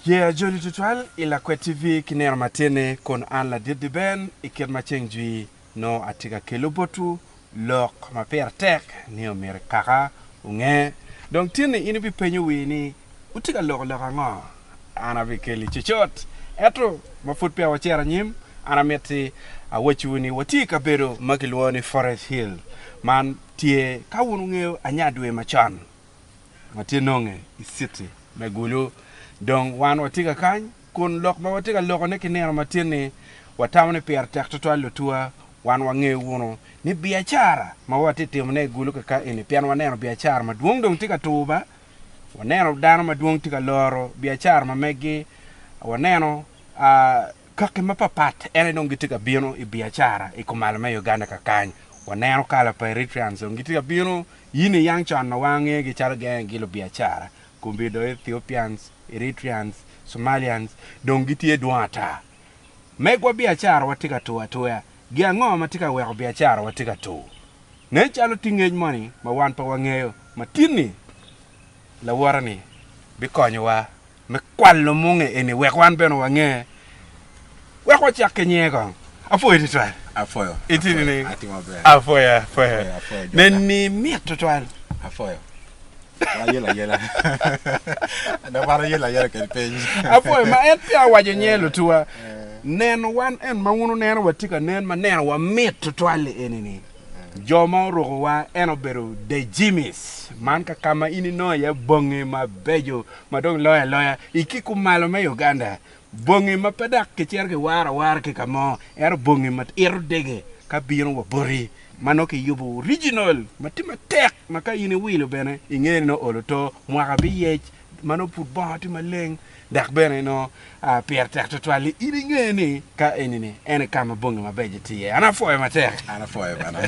Ye ajoli tutwal i Lakwed TV ki nino matin-ni kun an ladit Diben i kit ma ceng jwi nongo atye ka kelo botwu lok ma pire tek ni omyero kaka onge. Dong tin-ni in ibipenyo wii ni wutye ka loko lok ango? An abikeli cucut. Ento ma pud peya wacito anyim, an amiti awacciwu ni watye i kabedo ma kilwongo ni Forest Hill. Man tye ka wun wungeyo Anyadwe macon. ma tye nonge i citi me Gulu. Dong wan watye ka kany, kun lok ma watye ka lokone ki nino matin-ni, watamo ni pire tek tutwal lutuwa. Wan wangeyo wunu ni biacara ma watye timone i Gulu kaka eni, pien waneno biacara madwong dong tye ka tur ba, waneno dano madwong tye ka loro biacara ma meggi, waneno kaki mapatpat en aye dong gitye ka bino i biacara i kumalo me Uganda kakany. Waneno kala pa Eritreans dong gitye ka bino In i yang con ma wange gi calo genge gi lubiacara, kombi do Ethiopians, Eritreans, Somalians dong gitye dwong ata. Megwa biacara wa tye ka tur atuya. Gi ango ma tye ka weko biacara wa tye ka tur? Nen calo tye ngec moni ma wan pe wangeyo ma tinni lawota ni bikonyo wa Me kwalo munge eni wek wan bene wange. Wek wacak ki nyinge kong. Apwoyo tutwal. Apwoyo. Itye nining? Atye maber. Apwoyo, apwoyo. Apwoyo, apwoyo, Joka. Neni mit tutwal. Apwoyo. Wayelo ayela. Dok wan wayelo ayela kede piny. Apwoyo ma en peya owaco nyinge lutuwa. Neno wan en ma wun wuneno watye ka nen ma nenowa mit tutwal-li eni-ni. Jo ma orukowa en obedo The Jimmys. Man ka ka ma in inongo iye bongi mabeco ma dong loyo aloya i ki kumalo me Uganda. Bongi ma pe dok kicito kiwaro awara ki ka mo, ento bongi ma ito dege ka bino wa boti ma nongo kiyubo original ma tye matek ma ka in iwilo bene ingeyo ni nongo olo to mwaka biyec ma nongo pud bongo tye maleng dok bene nongo pire tek tutwal ni in inge ni ka eni-ni en aye ka ma bongi mabeco tye iye. An apwoyo matek. An apwoyo bene.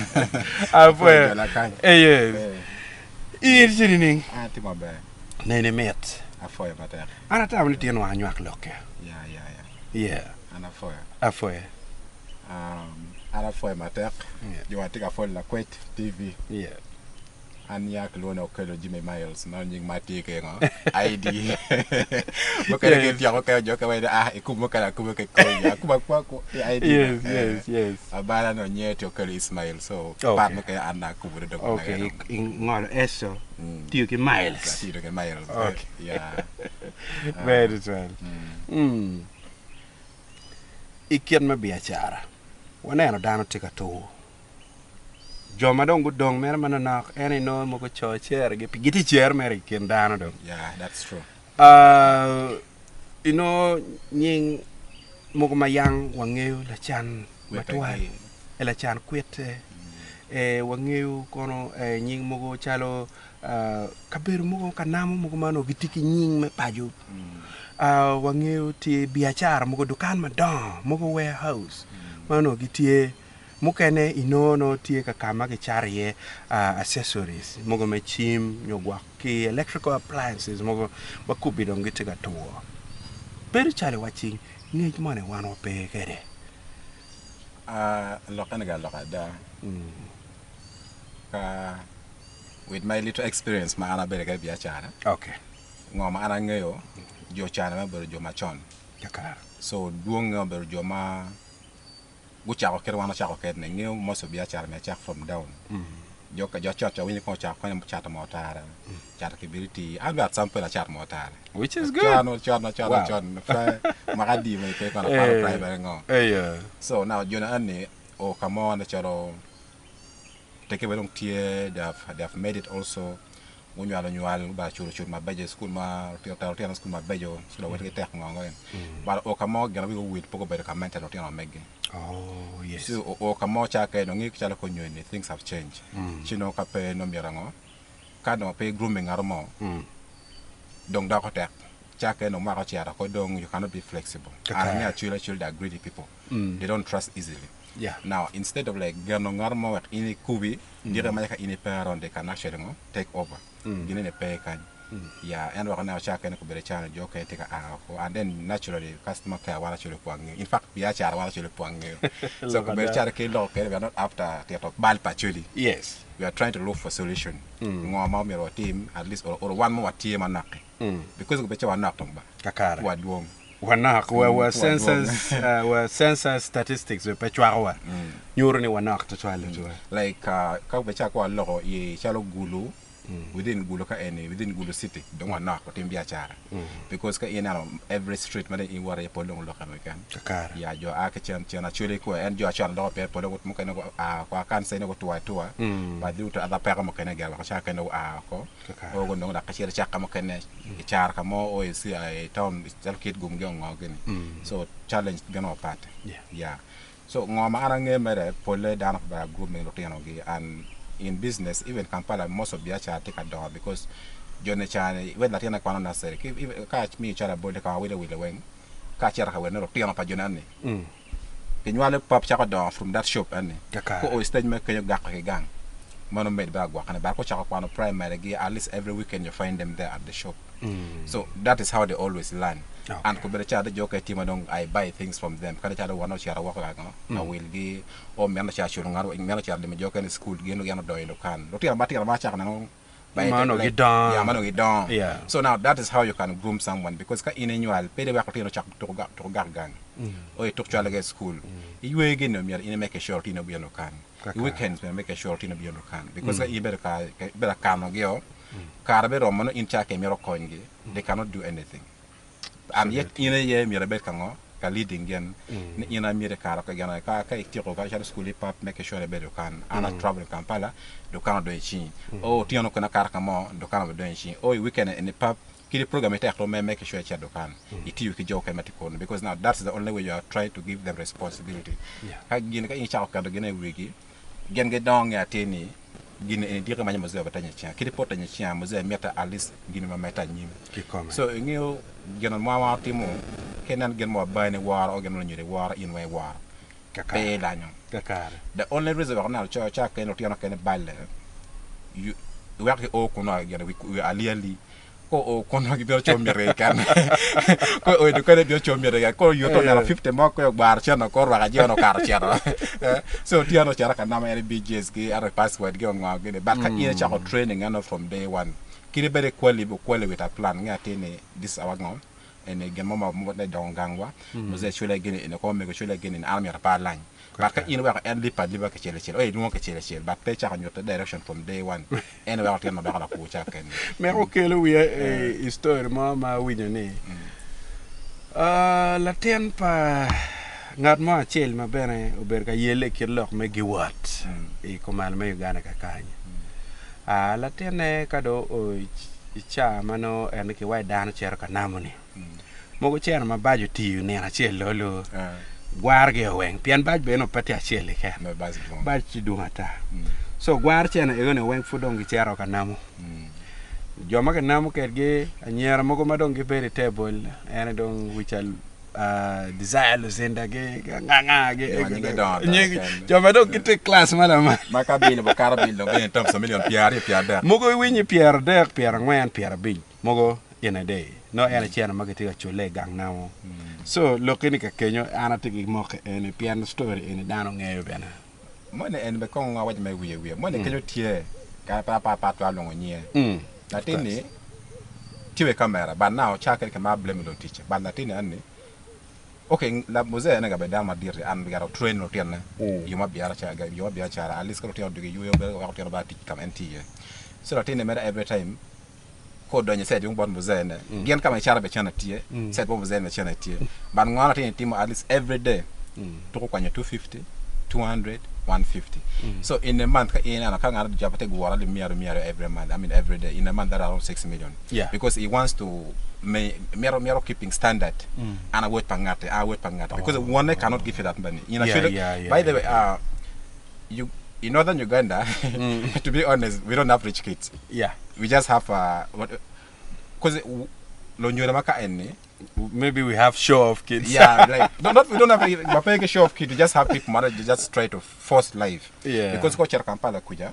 Apwoyo. Eye. In itye nining? An atye maber. Neni mit. Apwoyo matek. An atamo ni tyen wang anywak lokke. Ya, ya, ya. Yeah. An apwoyo. Apwoyo. Um, an apwoyo matek. Yeah. Jo atye ka pwoyo Lakwet TV. Yeah. An ya kilwongo ni Okello Jimmy Miles mano nying ma atye ki ngo ID mukene Yes. ki tyeko kene jo mukene waco ni ah ikub mukene akuba ki koi akuba akuba ku ki ID Yes, na. yes, yes. Abala no nyinge tye Okello Ismail so Okay. part mukene an dong akubo ne dong Okay, mege dong. ingolo eso Mm. tiyo ki miles. Atiyo ki miles. Okay. Yeah. Very well. Mm. I kit me biacara, waneno dano tye ka tur. Jo ma dong gudong mere manonok en inongo mogo co cergi pi gitye cer mere i kin dano dong. Yeah, that's true. Uh, inongo nying mogo ma yang wangeyo lacan matwal, e lacan kwite, e wangeyo kono e nying mogo calo uh, kabedo mogo ka namo mogo ma onongo gitye ki nying me paco. Uh, wangeyo tye biacara mogo dukan madongo mogo warehouse ma onongo gitye Mukene inongo nongo tye ka ka ma kicato iye accessories mogo me cim nyo gwok ki electrical appliances mogo ma kubbi dong gitye ka two. Bedo calo iwacci ngec moni wan wape kwede. Lokke ni ga lok ada ka with my little experience ma an abedo kwede i biacara, ngo ma an angeyo jo cana me obedo jo macon so dwonge obedo jo ma gucako kit wan ocako kede ni ngeyo most of biacara me acak from down jo jo acot ca winyo kong ocako konyo cato moo tara cato kibiriti an bene at some point acato moo tara Which is good. acon acon acon Wow. acon fry mwaka adi ma pe kono akwano Eh. primary ngo Eya. so now joni eni o ka mo ne calo teke bene dong tye they have, they have made it also Gunywalo nywal, gubalo culo cul mabeco i cukul ma otero lutino i cukul mabeco, cukul awotgi tek ngo ngo but oo ka mo gin ma wigi owil pe gubedo ka mentor lutino ma meggi. Ci oo ka mo ca kene dong ngiyo calo kony ni things have changed ci nongo ka pe nongo myero ngo ka dong pe i grooming ngato mo dong doko tek ca kene dong mwaka ocito oko dong you cannot be flexible and angeyo acwil acwil they are greedy people they don't trust easily now instead of like geno ngato mo wek in ikubi Gire ma yaka in ipe around they can actually ngo take over gine ni pe kany. Ya en weko neno ca kene kobedo calo jo okene tye ka a oko and then naturally customer care wan actually pe wangeyo in fact biacara wan actually pe wangeyo so kobedo calo ki loko kene we are not after tito bal pa Acholi Yes. we are trying to look for solution ngo ma omyero watim at least or wan mo watye manok-ki because kobedo calo wanok dong ba Kakare. pe wadwong. Wanok wa Mm, wa pe wadwong. census uh, wa census statistics bene pe cwakowa nyuto ni wanok tutwal tutwal. Like uh, ka obedo calo ka waloko i calo Gulu within Gulu ka eni within Gulu city dong wanok otim biacara because ka in ineno every street ma dong in iwoto iye pol dong oloke keken Kakare. ya jo a ki cen cen Acholi kwe en jo acel loko pien pole mukene gua kwa kansene gutua atua but due to other peko mukene gire weko ca kene gua oko Kakare. o gunongo dok kacito caka mukene i caro ka mo o i town calo Kitgum gi ongo gini so challenge gin mapat Yeah. ya So ngo ma an angeyo mere pole dano pa group me lutino gi and in business even Kampala most of biacara tye ka dongo because joni ca ni wek latin ne kwano nursery ki ka amiyo calo labol ni ka wawilo wilo weng ka acito ka wilo ni lutino pa joni eni kinywalo pap cako dongo from that shop eni Kakare. ka oo i stage me kenyo gako ki gang meno med bene agwokane but ka ocako kwano primary gi at least every weekend you find them there at the shop. So that is how they always learn and kobedo calo jo okene tye ma dong I buy things from them kadi calo won ocito woko ka ngo ka wilgi or mito ocito culo ngat mito ocito limo jo okene i school gin gin odonyo i dukan lutino matino ma acako neno Ma onongo gidongo. yeah ma onongo gidongo Yeah. so now that is how you can groom someone because ka in inywal pe iweko lutino cak tuko tuko gak gang or ituk cwalogi i school iywe gini myero in i make sure lutino obino dukan i weekends myero i make sure lutino obino dukan because ka in ibedo ka ibedo ka kanogi-o Kare biromo nongo in ca ka imito konygi, they cannot do anything. And yet in aye myero ibed ka ngo? Ka leading gin. Ni in aye myero ikare ka gin ka ka ityeko ka icito school ipap make sure ni ibedo dukan. An I travel in Kampala, dukan odong i cingi. Oh otyeno kene akato ka mo, dukan obedong i cingi. Oh i weekend eni pap, kadi program itek romme make sure icito dukan. Itiyo ki jo okene ma tye kunu because now that's the only way you are trying to give them responsibility. Ka gin ka in icako keto gin i wigi, Gin gidongo nge atir ni gin eni diki manyo Muzee obetenyo icinga. Kadi pe otenyo icinga, Muzee mitte at least gin ma mete anyim. Kikome. So ingeyo gin ma wan watimo, ka inen gin ma wabani woro o gin ma lunyodo woro in weng iworo. Pe Kakare. ilanyo. Kakare. The only reason wek oneno co ca kene lutino kene balle, you weko gi o kunu gin wi ali ali. Ko o kono gibino cobo myero keken. Ko o i dukane bino cobo myero keken. Ko yuto neno 50 mo ko ogwaro ceno ko orwako ajiwa ni okato cito. So tye ano cito ka nama en BJs gi ano password gi ongo gini. But ka in icako training eno from day one. Kadi bed ikwali bu kwali with a plan nge atir ni this is our ngo eni gin mo ma dongo gang wa. Muzee cule gini eni ko omego cule gini eni an myero pe alany. But ka in iweko en libbe aliba kicel acel oye ilwongo kicel acel but pe icako nyute direction from day one en iweko tyen ma doko lakur ca keni. Meno okelo wiya i story mo ma awinyo ni latin pa ngat mo acel ma bene obedo ka yelle i kit lok me giwot i kumalo me Uganda kakany. Latinne ka dong oo i ca ma nongo en kiwaco dano cito ka namo-ni. Mogo ceno ma bac otiyo nino acel lolo gwarogi weng pien bac bene pe tye acel keken bac tye dwong ata so gwaro ceno ego ni weng pud dong gicito ka namo jo ma kinamo kwedgi anyira mogo ma dong gibedo i tebol ene dong wic Desire Luzinda gi nga nga gi jo ma dong gitye i class ma lamal mogo iwinyo 30 40 50 Mogo in a day nongo en iceno ma gitye ka culle i gang namo. So lokki ni ka kenyo an atye ki mokke eni pien story eni dano ngeyo bene. Moni eni bene kong awaco mere wiye wiye moni kenyo tye kadi pe apar pe atwero lwongo nyinge latin ni tye wa i kamera but now ca kene kimaro blame luticce but latin ni eni ok muzee en aye obedo dano madit and myero otrain lutinne i yo me biacara at least ka lutino odwogo i yweyo weko lutino bene tic ka ma en tye iye so latin ni mere every time ka odonyo ced yung bot muzee ne gin ka ma icato be cene tye ced bot muzee ne cene tye but ngo latin timo at least every day tuko kwanyo 250 200 150 so in a month ka in ineno ka ngat job tye guro alip miya aryo miya aryo every month I mean every day in a month that around 6 million Yeah. because he wants to me mito mito keeping standard an awot pa ngati an awot pa ngati because wonne cannot give you that money in Yeah, actually yeah, yeah, by the way yeah. uh, you in northern Uganda to be honest we don't have rich kids Yeah. we just have uh, what because Lunyodo ma ka eni Maybe we have show off kids. Yeah, like no, not we don't have ma pe ki show off kids, we just have people ma they just try to force life. Yeah. Because ka ocito Kampala kuca,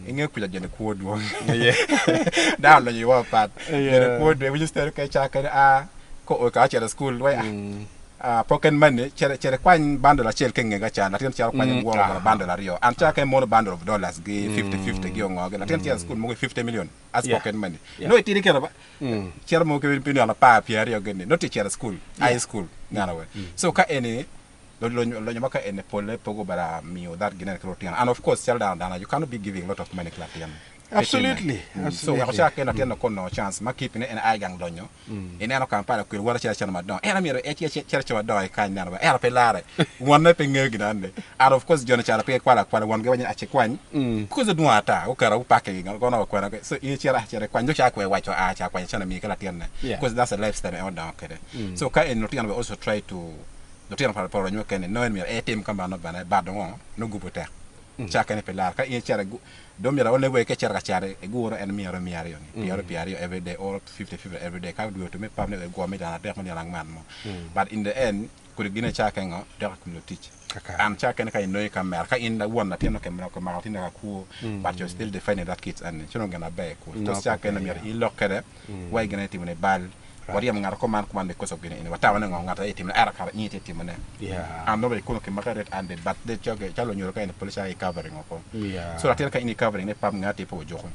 inge kuca joni kwo dwong. Yeah. Dano olonyo iwa mapat. Yeah. Joni kwo dwong, iwinyo story ka icako kene a ko o ka ocito i school wai ah pocket money cit cit ikwany bundle acel ki ingega ca latin cito kwanyo Mm, woro ah. bundle aryo and ca kene mono bundle of dollars gi 50 50 gi ongo gi latin cito i school mogo 50 million as Yeah. pocket money. Yeah. Nongo itidi kene ba Cito mogo ki pi nino apar pyeraryo gini nongo tye cito i cukul, high school neno we. So ka eni lonyo ma ka eni pole pe gubeda miyo that ginene ki lutino and of course calo dano adana you cannot be giving lot of money ki latin. Pe time. Absolutely, So weko absolutely. ca kene latin dong konongo chance ma keep ni en a i gang lonyo ineno Kampala kwede woto acel acel madongo en myero ecit acel acel madongo i kany neno we ento pe lare wonne pe ngeyo gin eni and of course joni calo pe gikwalo akwala wongi waco ni aci kwany because dwong ata guketo gupake gi kono wakwena so in icito acita ikwany dong ca kwe waco aa ca kwanyo cene miyi ki latinne Yeah. because that's a lifestyle ma en odongo kwede so ka eni lutino we also try to lutino pa pa lonyo mukene nongo en myero etim ka mano bene but dong nongo gubo tek ca kene pe lar ka in icito igu dong myero only way ka icito ka cat iguro en myero myero ni pyero pyeraryo every day or 50 50 every day ka dwe otume pap ni igwo me dano adek me nino angwen mo but in the end Kodi gine cake ngo dok i kom lutic. An cake ni ka inongi kamera ka in won latin nongo kimako latinni ka kwo but you still defending that kids eni ci nongo gin maber i kwo because cake ni myero ilok kede wa i gin aye itimo ni bal waryemo ngat kuman kuman because of gin eni watamo ni ngo ngat aye itimo ento kara in itye timo ne and nongo ikuno kimaki red handed but calo lunyodo ka eni police cake covering oko so latin ka in i covering ne pap ngati pe ojuko.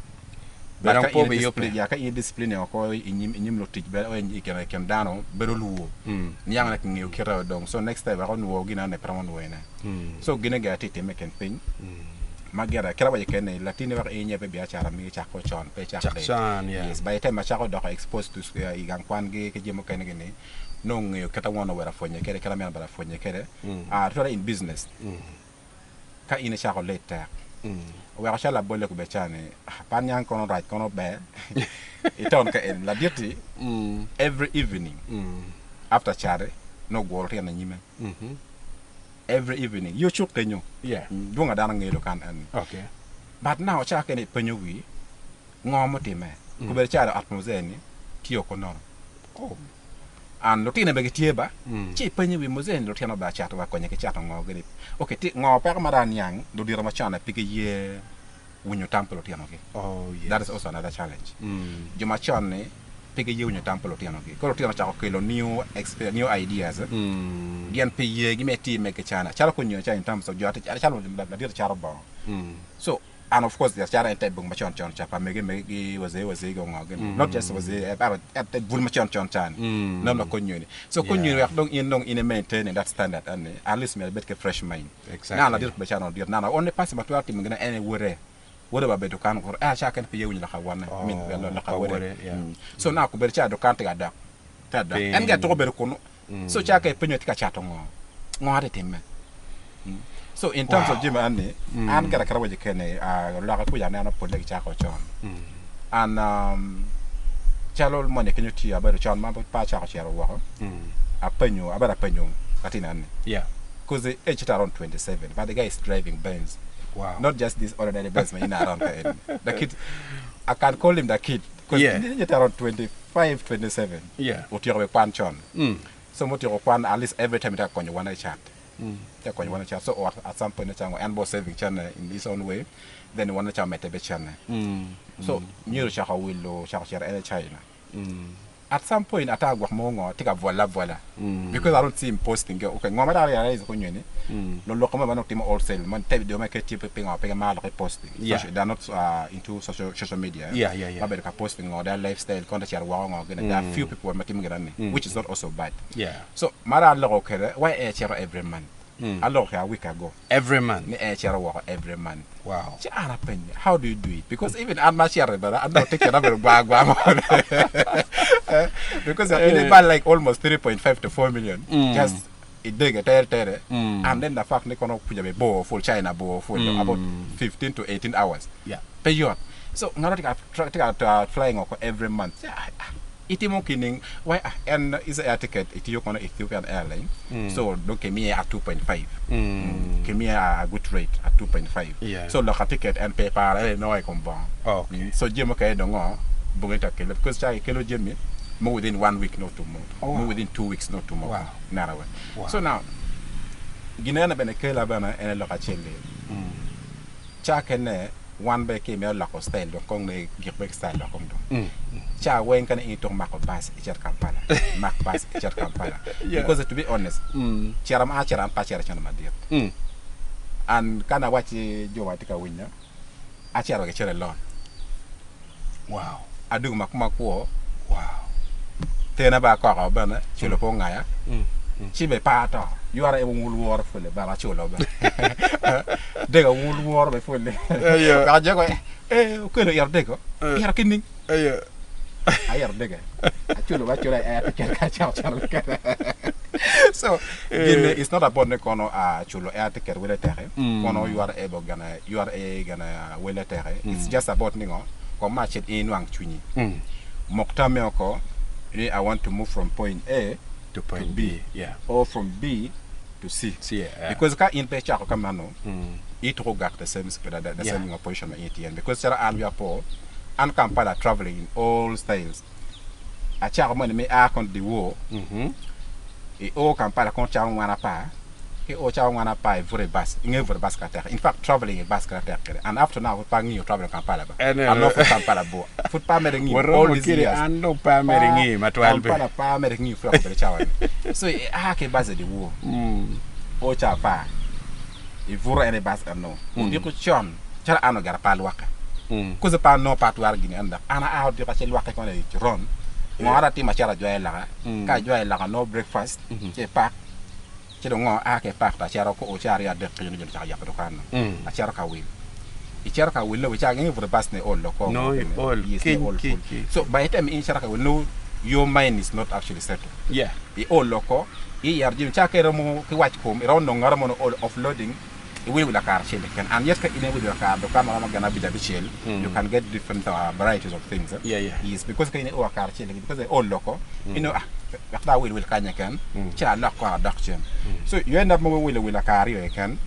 Bene But ka po in be i yubbe. discipline, ya ka in i discipline oko i nyim i nyim lutic bene o i kin i kin dano bedo lwor niang ni kingeyo kite dong so next time weko nwo gin ene pe romo nwoyone. So gine gire tye time i kin piny ma gire kit awaco kene ni latinni weko in inyebe biacara megi cako con pe icak Cak late. con, yeah. Yes, by the time ma cako doko exposed to i gang kwan gi ki jami mukene gini nongo ngeyo kit ma won owero pwonye kwede kit ma mine obalo pwonye kwede ah tutwalle in business. Ka in icako late tek oweko calo labolle kubbe ca ni pe aniang kono rac kono ber i town ka eni ladit-ti every evening after cate nongo oguro lutino inyime every evening yo cuk kenyo dwong a dano ngeyo dukan eni but now ca kene ipenyo wi ngo mutime kubbe ca ot muzee ni tye oko nono. And lutine bene gitye ba, ci ipenye wi muzee ni lutino bene acato wa konye ki cato ngo gini. Ok, ti ngo peko ma dong aniang ludito macon pe giye winyo tam pa lutino gi. That is also another challenge. Jo macon ni pe giye winyo tam pa lutino gi. Koro lutino ocako kelo new experience, new ideas, gin pe ye gi me time ki cana. Calo konyo ca in terms of jo calo ladit cato bongo. So And of course biacara en te bung macon con ca pa mege mege gi wazee wazee gi ongo gini not just wazee ento te bul macon con ca ni nongo ma konyoni so konyoni wek dong in dong in i maintaining that standard eni at least myero ibed ki fresh mind nano ladit biacara onongo dit nano only person ma twero timo gine en aye wode wode wa bedo dukan kuro ento ca kene pe ye winyo lok awone I mean lok awode so now kobedo ca dukan tye ka dok tye ka dok en gire tuko bedo kunu So ca ka ipenyo tye ka cato ngo, ngo ati timme? So in terms of jami eni, an gira kit awaco kene, oloka kuca aneno pole gicako con. And calo moni kenyo tye abedo con ma pe acako cito woko, apenyo, abedo apenyo latin eni. Cause the age tye around 27 but the guy is driving Benz. Not just this ordinary Benz ma in around ka eni. The kid, I can call him the kid. Cause tye around 25, 27. Otyeko be kwan con. So ma otyeko kwan at least every time tye ka konyo wan i cat. Tye ka konyo wan i cat. So ot at some point cango en bo saving cene in his own way then wan ca omedde be cene. So myero ocako wilo ocako cito en i China. At some point ata gwok mo ngo tye ka bwola abwola because I don't see him posting okay ngo ma dok a realize kunyo ni lulok mo ma nongo timo wholesale ma te jo ma ke tye pingo pe gimaro lok ki posting they are not into social media ma bedo ka posting ngo their lifestyle kono te cito woko ngo gini there are few people ma timo gin eni which is not also bad so ma dong aloko kwede why en cito every month aloko kwede a week ago Every month. Ni en cito woko every month. Wow. Ci an apenye, how do you do it? Because even an ma acito bene, an dong ticket na bedo gwa agwa mo. Because in iba like almost 3.5 to 4 million just idege tere tere and then the fact ni kono kuja be bor full China bor full about 15 to 18 hours. Yeah. Pe yot. So ngato tye ka tye ka flying oko every month. Ci ah Itimo kining wai ah en is air ticket itiyo kono Ethiopian airline so dong kimiye a 2.5 kimiye a good rate a 2.5 Yeah. so loka ticket en pe paro en inongo i kom bongo Okay. so jami mukene dong ngo bongi ta kelo because ca kelo jami. Mo within one week no to mo. Oh, Mo wow. within 2 weeks no to mo. Wow. Nara we. Wow. So now, ginene bene kela bene ene lok acel-li. Cakene wan be ki imito loko style dong kong ne gik be style dok kong dong. Ca weng kane in ituk mako bus icito Kampala, mak bus icito Kampala. Yeah. Because to be honest, cito ma acito an pe acito cente madit. And ka na awacci jo ma tye ka winya, acito ki cente loan. Wow. Adwogo ma kuma kwo, Wow. tena be akoko bene, culo pe ongaya, ci be pe ato. Ywara aye wun wulworo pwole bene aculo bene. Dego wun wulworo be pwole. Eyo. Wek ajego eh okelo ito dego, ito ki ning? Eyo. Ayito dege. Aculo be acula i air ticket ka acako cito kene. So, gin it's not about ni kono aculo air ticket wele teke, kono ywara ebo gene ywara e gene wele teke. It's just about ni ngo, kong ma acel in inwang cwinyi. Mok tammi oko ni I want to move from point A To point to B, B, yeah. or from B to C. C, yeah. Because ka in pe icako ka mano, ituko gak the same the Yeah. same position ma in itye iye. Because calo an wiya po, an Kampala traveling in all styles. Acako moni me a kono dyewor, i o Kampala kono cawa angwen apar, ki o cawa angwen apar i buto i bus, inge buto i bus kara tek. In fact traveling i bus kara tek kede. And up to now pud pe angiyo traveling Kampala ba. Ene- Anongo pud Kampala bor. Pud pe amedde ngiyo all Waromo these kede years. an dong pe amedde ngiyo matwal pe. Kampala pe amedde ngiyo pud obedo cawa ni. So i a ki i bus i dyewor, o cawa apar, ibuto en i bus eno. Odiko con, calo an ogera pe alwokke. Kono pe anongo pe atwero gini eno dok an aa odiko acel lwokke kono i coron. Ngo an atimo acito ajwayo laka, ka ajwayo laka nongo breakfast ci i pak, ci dong ngo aa ki i pak to acito ko cawa aryo adek kenyo nongo joni ocako yabo dukan nu. Acito ka wil. Icito ka wil nongo cawa nge buto bus ni ol oko. Nongo i ol Yes, kiny ni ol ki full. ki. So by the time in icito ka wil nongo your mind is not actually settled. Yeah. I ol oko, iyero jami cawa ka iromo ki wac kom iromo nongo ngaro mo ni ol offloading iwilo wilo kar acel keken and yet ka in iwilo kar dukan maromo gana abic abicel you can get different varieties of things Yeah, yeah. yes because ka in io kar acel because iol loko inongo ah wek dong awil wil kany keken ci alok kong adok cen so you end up mogo iwilo wilo kar aryo keken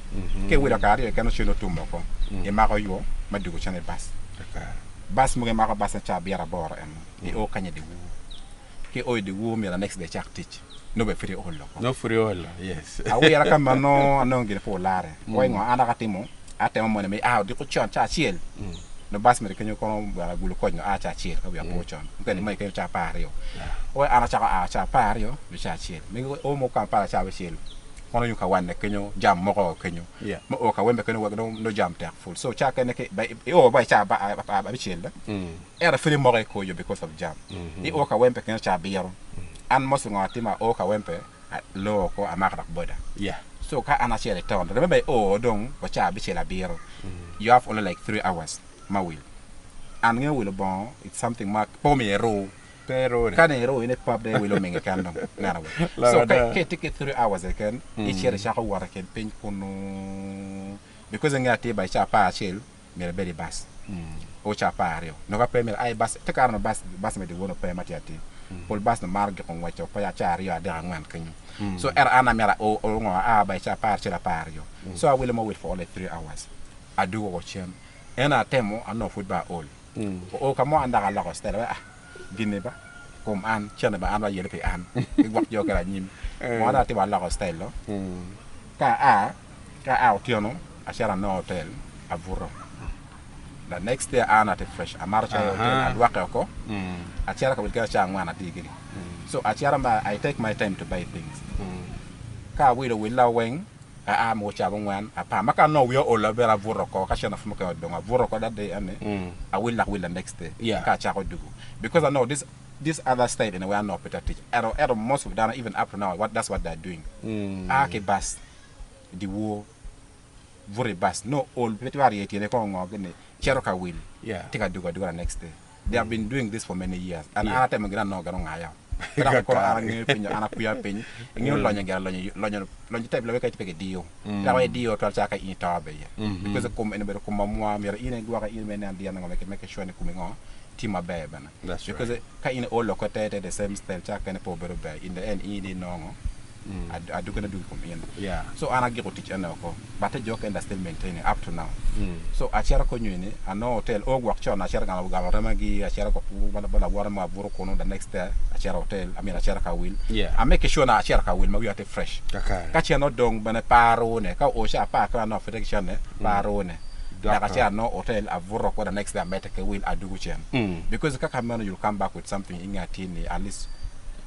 ka iwilo kar aryo keken cen otum oko imako yo me dwogo cen i bus bus mogo imako bus me cawa abiro aboro eno io kany i dyewor ki io i dyewor myero next day icak tic nongo bene pud iol oko. Nongo pud iolo, yes. Awira ka ma nongo anongo gin pud olare. Wai ngo an dok atimo, atemo moni me a odiko con ca acel. Nongo bus mere kenyo kono wek agulu koc nongo a ca acel ka wiya po con. Mukene ni kenyo ca 12. Wai an acako a ca 12 nyo ca acel. Mego o mo Kampala ca abicel kono yung ka wane kenyo jam moko kenyo. Yeah. Ma o ka wembe kenyo wek nongo jam tek full. So ca kene ki ba i o ba i ca abicel Ento pud imoko i kor yo because of jam. I o ka wempe kenyo ca abiro. An mostly ngo atimo a o ka wempe aloo oko amako dok boda. Yeah. So ka an acito i town, remember i o dong wa ca abicel abiro. You have only like 3 hours ma wil. An ngeyo wilo bongo it's something ma pe omiyo iru. Pe irune. Ka dong iru in i pub dong iwilo mingi keken dong. Neno wa. So ka itye ki 3 hours keken, icito icako wot i kin piny kunu because ingeyo atir by ca 11 myero ibed i bus o ca 12 nongo ka pe myero a i bus te kare no bus bus me dyewor no pe ma tye atir pol bus no maro giko ngwec o pa ca aryo adek angwen kenyo so ento an amyero ao ngo aa ba i ca 11 12 so awilo mo wil for only 3 hours adwogo woko cen ento atemo anongo pud be aol oo ka mo an dok aloko style ah gini ba kom an cene ba an ayelo pi an ki gwok jo kede anyim ngo an atimo aloko style o ka aa ka aa otyeno acito anongo hotel abuto the next day an atye fresh amato cai i hotel alwoke oko acito ka wil kene ca angwen atye giri so acito ma I take my time to buy things ka awilo willa weng aa mogo ca abongwen apar ma ka anongo wiya ool maber abuto oko ka cene pud mukene odong abuto oko that day eni awil dok wil the next day ka acako dugo because anongo this this other style in a way anongo pe tye atic ento ento most of dano even up to now what that's what they are doing a ki bus dyewor buto i bus nongo ol pe twero ryeyo tyene kong ongo gini cito ka wil tye ka dugo aduga the next day they have been doing this for many years and an atemo gin anongo gin ongaya pe dok kono an angeyo piny an akwiya piny ingeyo lonyo gire lonyo lonyo lonyo type lobe ka pe kidiyo dok idiyo twal ca ka in ito be iye because kom eni obedo kom mamwa myero in igwoke in bene inen dyene ngo make sure ni komi ngo tye maber bene because ka in iolo te te the same style ca kene pe obedo ber in the end in inongo. Adugine dugo i kom in. So an agiko tic ene oko but te jo kene still maintaining up to now. So acito konyo ni anongo hotel o gwok con acito gamo gamo remagi acito gwok bot lawote mo abuto kunu the next day acito hotel I mean acito ka wil. I make sure ni acito ka wil ma wiya tye fresh. Ka cen odong bene pe arune ka oo ca apar ki anongo pud tye ki cene pe arune dok acito anongo hotel abuto oko the next day amedde ki wil adugo cen because ka kameno you will come back with something inge atir ni at least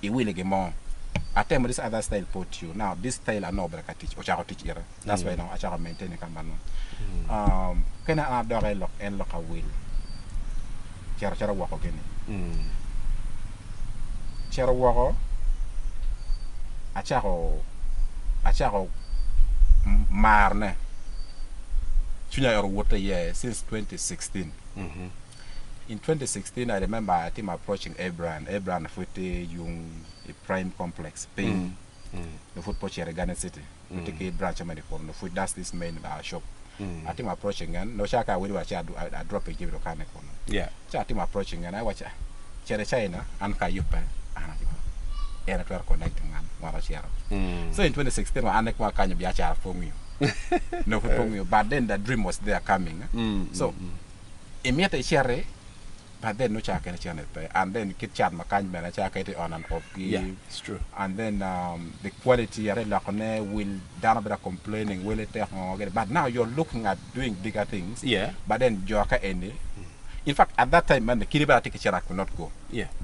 iwilo gin mo. Atemo this other style pe otiyo now this style anongo obedo ka tic ocako tic ite that's why dong acako maintaining ka manno. Kene an adok i lok en lok awil cito acita woko gini cito woko acako acako marone cwinya owute iye since 2016. In 2016 I remember atimo approaching Abraham, Abraham pud tye yung i Prime Complex piny nongo pud pe ocito i Garden City pud tye ki branch me kunu nongo pud that's his main shop atimo approaching en nongo ca ka awilo wa ci a dropping jami dukane kunu ci atimo approaching en awaci ah cit i China an ka ayubbe an atimo en atwero connecting an wan wacito so in 2016 wa an wa kanyo biacara pud pe ongiyo nongo pud pe ongiyo but then the dream was there coming so Imito iciti but then nongo ca kene cene pe and then kit cat ma kany bene ca keti on and off gi and then the quality ate loko ne will dano bedo complaining wele tek ngo gini but now you're looking at doing bigger things but then jo ka eni in fact at that time man kidi bene atye ki cene I could not go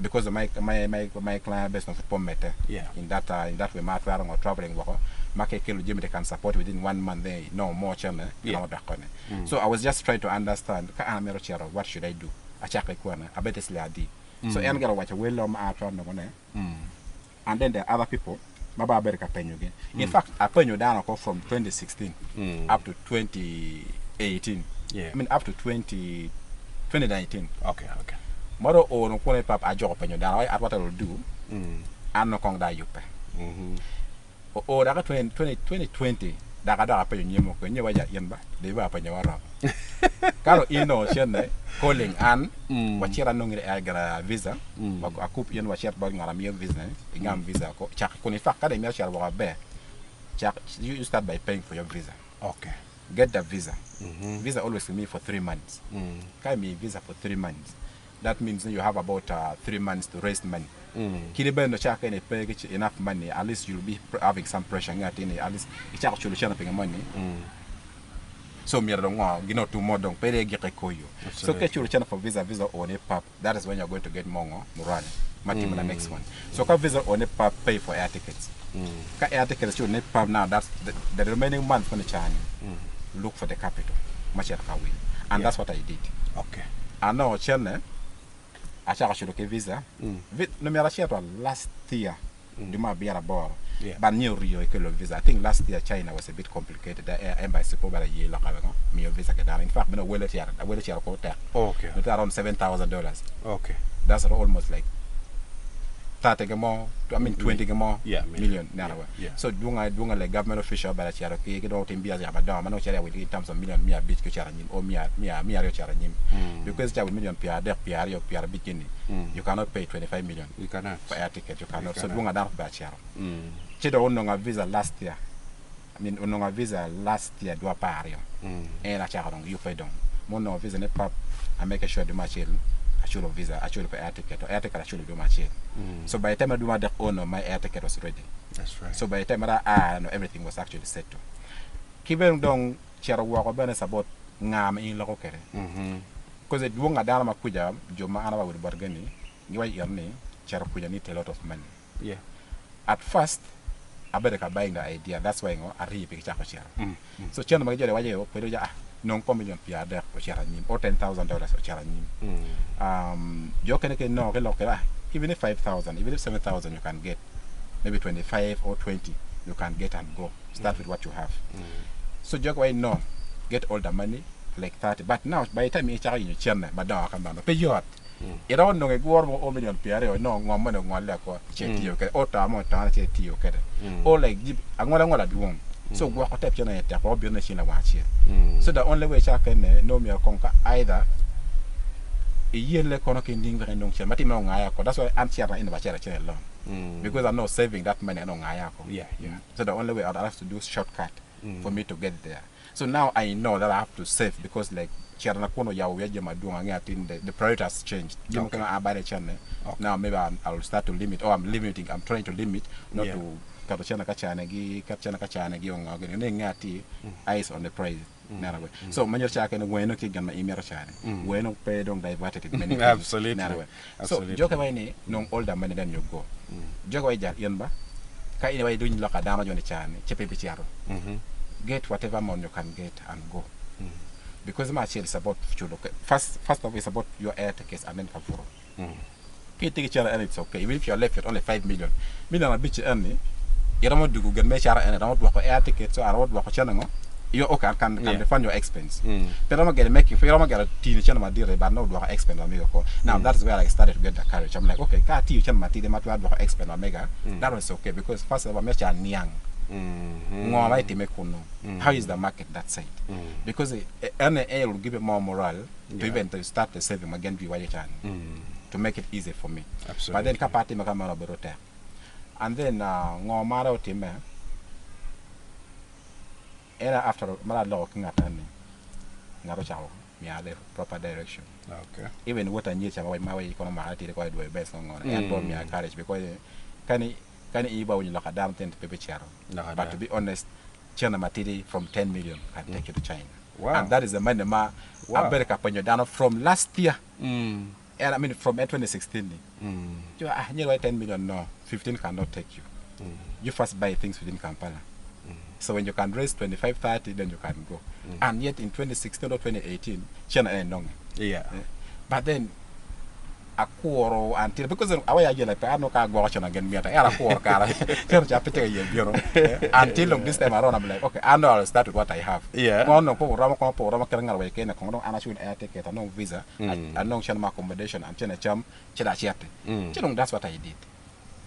because my my my client base nongo pud pe omedde in that in that way ma atwero ngo traveling woko ma ka ikelo jami they can support within one month then inongo more cene romo doko ne. So I was just trying to understand ka an amito cito what should I do acako ki kwene abed siling adi so en gire owaco wel mo ma an atwero nongo ne and then there are other people ma bene abedo ka penyo gi in fact apenyo dano oko from 2016 up to 2018 I mean up to 20 2019 ma dong oo dong kune pap ajuko penyo dano awaco what I will do an dong kong dong ayubbe. Oo dok i 2020 dok adok apenyo nyim mukene nyo waca in ba dong iba penyo wa romo ka dong in dong ocenne calling an wacit anongi air visa akub in wacit bot ngat amiyo visa ni igam visa oko cak kun in fact ka dong imito cito woko maber cak you start by paying for your visa get the visa visa always kimiyi for 3 months ka imiyi visa for 3 months that means you have about 3 months to raise money kadi bed nongo cako kene ipe ki enough money at least you'll be having some pressure nge atir ni at least icako culo cene pinge moni so myero dong ngo gin otum mo dong pe dong egike koyo so ka iculo cene for visa visa oo ni pap that is when you are going to get more ngo morale ma timo the next one so ka visa oo ni pap pay for air tickets ka air tickets iculo ni pap now that's the, the remaining month moni cani look for the capital ma cito ka wil and that's what I did Okay. Anongo cene acako culo ki visa nongo myero acit wa last year dwe me abiro aboro but nyo oryo i kelo visa I think last year China was a bit complicated embassy pe obedo aye loka weko miyo visa ki dano in fact bene wele ocito kor tek nongo tye around $7000 that's almost like 30 ki mo I mean 20 ki mo million neno wa so dwonga dwonga like government official obedo acito ki ki dong otim biacara madongo ma nongo cito i in terms of million miya abic ki ocito anyim or miya aryo ocito anyim because ca million pyeradek pyeraryo pyerabic gini you cannot pay 25 million for air ticket you cannot so dwonga dano pe acito ci dong onongo visa last year I mean onongo visa last year dwe apararyo en acako dong yubbe dong ma onongo visa ne pap I make sure dwe me acel aculo visa aculo pi air ticket to air ticket aculo dwe me acel so by the time ma dwe me adek ono my air ticket was ready so by the time ma aa no everything was actually settled ki bene dong cito woko bene about nga ma in iloko kwede coz dwong a dano ma kwica jo ma an awilo botgi ni giwaco ito ni cito kwica need a lot of money at first abedo ka buying the idea that's why ngo arii pe gicako cito so cente ma gijolo iwaco kwede oja ah nong kong million pyeradek ocito anyim or $10,000 ocito anyim jo okene ki nongo ki loko kwede ah even if 5000 even if 7000 you can get maybe 25 or 20 you can get and go start with what you have so jo giwaco ni no get all the money like 30 but now by the time in icako yenyo cente madongo kamano pe yot iromo nongo iguro mo o million pyeraryo inongo ngom moni ongole oko ci itiyo kwede o to mo otone ci itiyo kwede o like angola angola dwong so gwoko tep cene aye tek wek obino i cing lawang acel so the only way ca kene nongo myero kong ka either iyelle kono ki ning wek inong cene ma tye me ongaya oko that's why an cito eni wa acito acel alone. Because I know saving that money anongo ngaya oko. Yeah, yeah. So the only way I'd have to do shortcut for me to get there. So now I know that I have to save because like cito na kunu oyabo wiya jami madwong angeyo atir ni the priority has changed. Jami Okay. mukene a bade cene Okay. now maybe I'm, I will start to limit or I'm limiting, I'm trying to limit not Yeah. to keto cene ka cane gi, keto cene ka cane gi ongo gini ni ingeyo atir eyes on the prize. Neno we. So ma nyuto cake ni weno ki gin ma in imito cane. Weno pe dong diverted in many things. Absolutely. Neno we. So Absolutely. joke wa ni nong older money then you go. Joke wa jal in ba ka in wa iduny loka dano joni cane ci pe ibicito. Get whatever amount you can get and go. Because me acel is about culo first first of all it's about your air tickets and then ka buto. Ka itye ki cene eni it's okay even if you are left with only 5 million, million abic eni iromo dugo gin me caro eni iromo dwoko air ticket so aromo dwoko cene ngo you okay can refund your expense. Pe iromo gere making pe iromo gere tino cene madit but nongo dwoko expense ma mege oko. Now that is where I started to get the courage. I'm like okay ka atiyo cene matidi ma twero dwoko expense ma mega that was okay because first of all myero ca aniang ngo ma itime kunu how is the market that side because ene aye will give you more morale to even to start the saving ma gin jwi waco can to make it easy for me. But then ka pe atime ka meno obedo tek. And then ngo ma dong otime en aye after ma dong aloko ki ngat eni ngat ocako miya the proper direction. Okay. Even wot anyir ca ma wa kono omaka tidi kono idwoyo bes ngo ngo en pe omiya courage because kani kani in iba winyo lok ada tin pe bicito. Lok But to ada. be honest cene matidi from 10 million can take you to China. Wow. And that is the money ma Wow. abedo ka penyo dano from last year. And I mean from 2016 ni. Jo ah nyero 10 million no 15 cannot take you. You first buy things within Kampala. So when you can raise 25 30 then you can go. And yet in 2016 or 2018 cene en nonge. But then akuro until because awaya jela pe ano ka gwoko cene gen miata era akuro kara cene cha pete ye biro until this time around I'm like okay I know I'll start with what I have. Kono po ramo kono po ramo kera ngal we kene kono ana chun air ticket anong visa anong cene ma accommodation and cene cham cene achete. Cene that's what I did.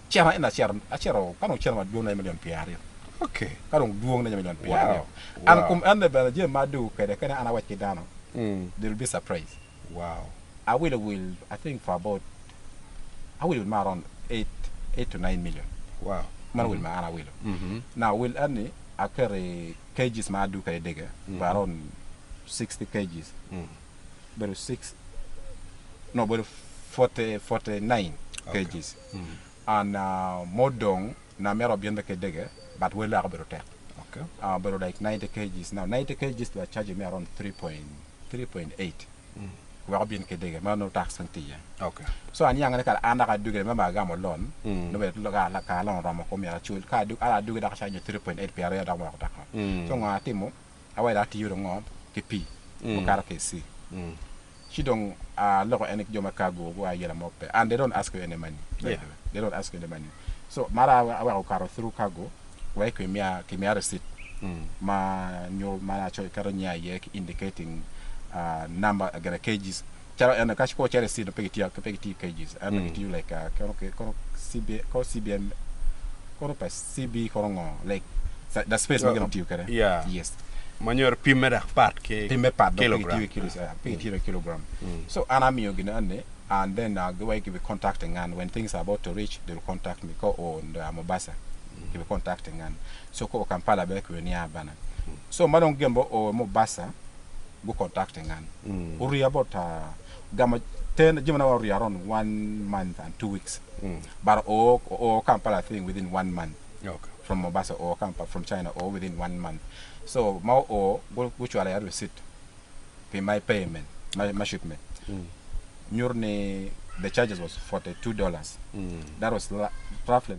Cene ina cere acero kano cene ma duong na million piario. Okay. Kano duong na million piario. Wow. And Wow. kum ande bana je ma du kede kene ana wach kidano. They'll be surprised. Wow. I will I think for about I will ma around 8 to 9 million. Wow. Man will ma ana will. Now will any I carry kgs ma do kare dege mm around 60 kgs. But 6 no but 40 49 Okay. kgs. And modong na mero biende ke dege but will la better tek. Okay. But like 90 kgs. Now 90 kgs they are charging me around 3.3.8. Wa bien ke dege ma no tax santiya. Okay. So an yang ka anda ka duge ma ma gamo loan no be lo ka la ka loan ramo ko mi ala chul ka du ala duge da ka chanyo 3.8 piara ya da mo ta ka. So nga timo awa da ti yuro ngo ke pi mo kara ke si. She don't loko ene joma cargo go ayela mo pe and they don't ask you any money. By Yeah. the way. They don't ask you any money. So mara awa ko through cargo wa ke mia ke mia receipt ma nyo ma na cho karo nya ye indicating number agara kgs charo ena kash ko chere si no pegiti ka pegiti kgs ana mm. you like kono ke kono CB ko CBM kono pa CB kono ngo like the space ma gonna tiyo kare Yeah. yes Manyor pimme dak pat ke pimme pat do kilogram. pegiti kilos pegiti kilogram so ana miyo gina ane and then go way give contacting and when things are about to reach they will contact me ko on uh, Mombasa give contacting and so ko Kampala be ko ni abana so madon gembo o Mombasa go contacting and uri about gama ten jimana wa uri around 1 month and 2 weeks but o o Kampala thing within one month Okay. from Mombasa or Kampala from China or within one month. So ma o go go chwala ya receipt pay my payment my shipment. Nyurni the charges was $42. That was roughly